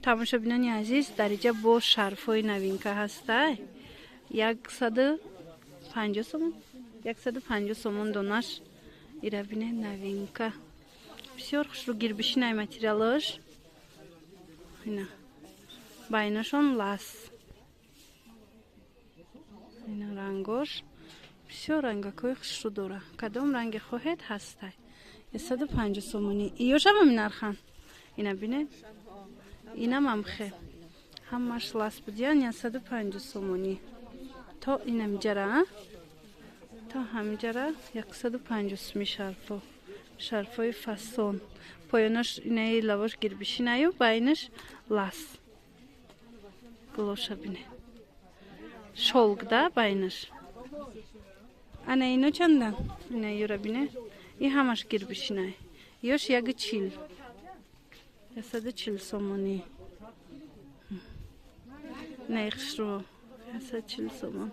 Тамошобинони азиз, дар иҷа бо шарфҳои новинка ҳастай. 150 сомон, 150 сомон донаш. Ира бинед, новинка. Бисёр хушрӯ, гирбишинай материалаш. Ина байнашон лас. Ина рангош бисёр рангакҳои хушрӯ дора. Кадом ранге хоҳед, ҳастай. 150 сомонӣ. Иёшам ҳамин нархан. Ина бинед. Инам амхе. Ҳамаш лас будиян, 150 сомонӣ. То инамиҷара, то ҳамиҷара 150 суми шарфо. Шарфои фасон. Поёнаш инаи лавош гирбишинаю, байнаш лас. Гулоша бинед. Шёлк да байнаш. Ана ино чандан? Ина юра бине. И ҳамаш гирбишинай. Ёш 140. 140 сомонӣ. Не хушрӯ. 140 сомон.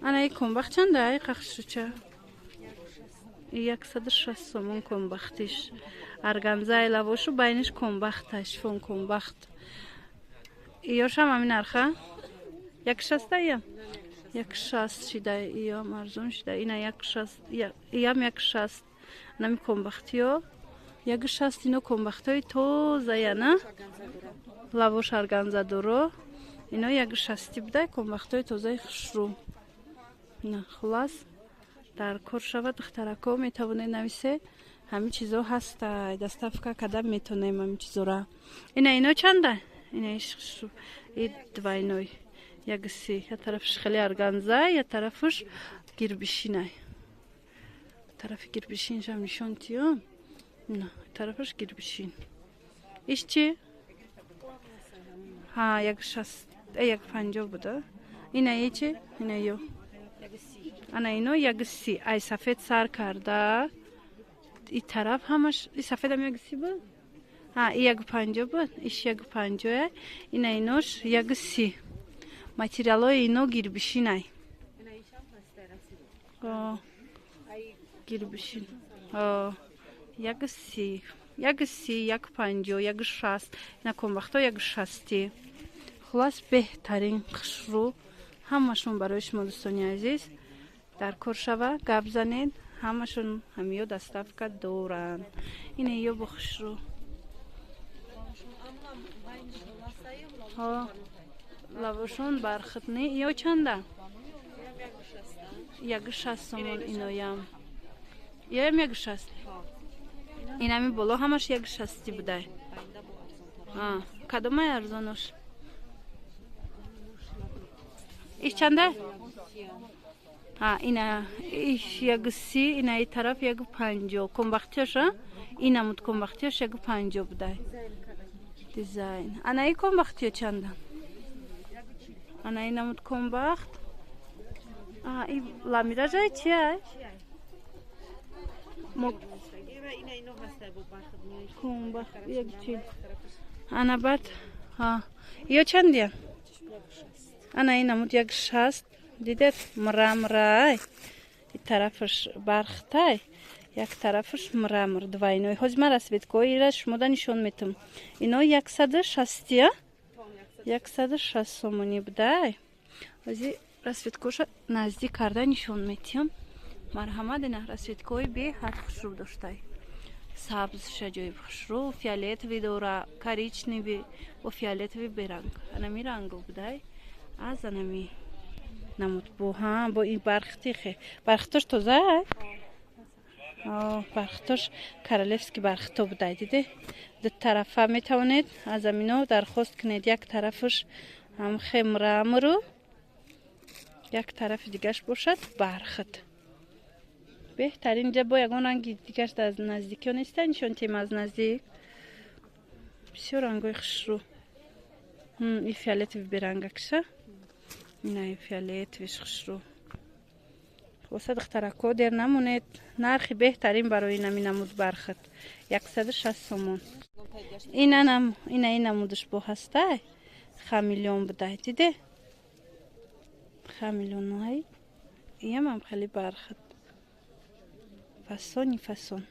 Ана и комбахт чанда? Ай қахшуча. 160 сомон комбахтиш. Органзаи лавошу байниш комбахта, шифон комбахт. Иёшам ҳамин нарха? 160 ия? 160 шида, иём арзон шида. Ина 160, иям 160. Нами комбахтиё 160, ино комбахтҳои тозая, на? Лавош органза доро. Ино 160 буда, комбахтҳои тозаи хушрӯ. На, хулас, дар кор шава, духтарако, метавонед нависе. Ҳамин чизо ҳаста, доставка када метонем ҳамин чизора. Ина ино чанда? Ина иш хушрӯ. И двойной. 130. Я тарафш хеле органза, я тарафш гирбишинай. Тарафи гирбишиншам нишон тиём. На, тарафаш гирбишин. Иш чи? Ҳа, 160, 150 буда. Ина и чи? Ина ё. Ана ино 130. Ай сафед сар карда. И тараф ҳамаш, и сафедам 130 буд? Ҳа, и 150 буд, иш 150. Ина инош 130. Материалҳои ино гирбишинай. Гирбишин. 130, 130, 150, 160. Ина комбахтҳо 160. Хулас, беҳтарин, хушрӯ ҳамашон барои шумо, дӯстони азиз. Дар кор шава, гап занед, ҳамашон ҳамиё доставка доранд. Ина ё бо хушрӯ. Лавошон бархит не, ё чанда? 160 сомон иноям. Иёям 160. Инами боло ҳамаш 160 будай. Кадомай арзонош? Иш чанда? Ҳа, ина иш 130, ина и тараф 150. Комбахтиёш, а? Инамуд комбахтиёш 150 будай. Дизайн. Ана и комбахтиё чанда? Ана инамуд комбахт. А, и ламиражай чи ай? Комбахт 140. Ана баъд, ҳа, ё чандия? Ана инамуд 160. Дидед, мрамрай. И тарафаш бархтай, як тарафаш мрамр двойной. Ҳозир ман расцветкоира шумода нишон метам. Ино 160, 160 сомонӣ будай. Ҳозир расцветкоша наздик карда нишон метиҳам. Марҳамат, ина расцветкои беҳад хушрӯ доштай. Сабзша ҷои хушрӯ, фиолетовый дора, коричневый бо фиолетовый беранг. Анами ранго будай. Аз анами намуд бо, ҳа, бо ин бархтихе. Бархтош тоза? Бархтош королевский бархто будай, диде? Ду тарафа метавонед аз амино дархост кунед. Як тарафаш ҳамхе мрамру, як тарафи дигаш бошад бархт. Беҳтарин. Ҷа бо ягон ранги дигаш аз наздикиё неста, нишон тем аз наздик. Бисёр рангои хушрӯ. И фиолетовый берангакша. Ина и фиолетовиш хушрӯ. Хулоса, духтарако, дер намонед. Нархи беҳтарин барои нами намуд бархат 160 сомон. Ина ина ин намудаш бо ҳастай. Хамелеон будай, диде? Хамелеонай. Иям ҳам хеле бархат. Фасони фасон.